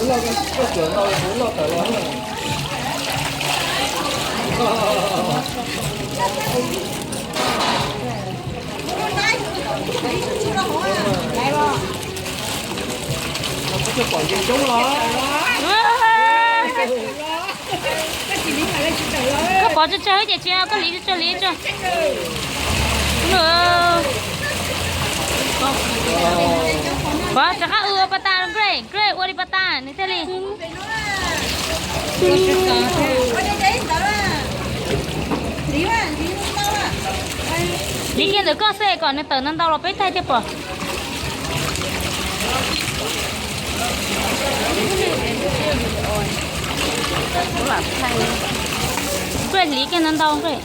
Koj pov tsawg tsawg ces tsis, koj hliv tsawg hliv tsawg. Pov rov qab ua pas tas, Grace, Grace ua li pas tas nws thiaj li. Hliv kiag ntawm koj xwb kom nws tawm ntau ntau los peb thaij thiaj pom. Kuj hliv kiag ntau ntau.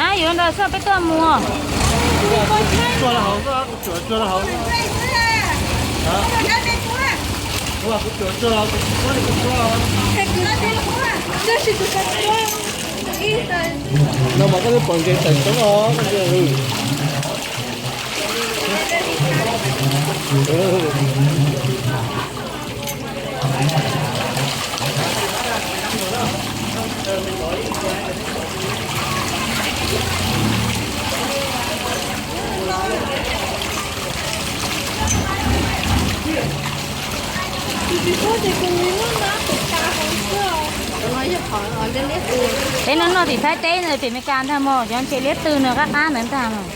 Ab, yuav nrog xwb peb tuaj mus. No mas koj twb pom nkees tawm tsob os. Peb no noj tim Thaib teb no, tim Amelikas ntag mog, cov ntses liab tw no qab qab ntawd ntag mog.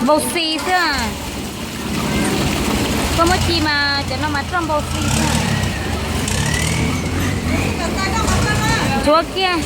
Npau xi xwb. Koj muab ci mas cov no mas roj npau xi xwb. Tsuav kiag.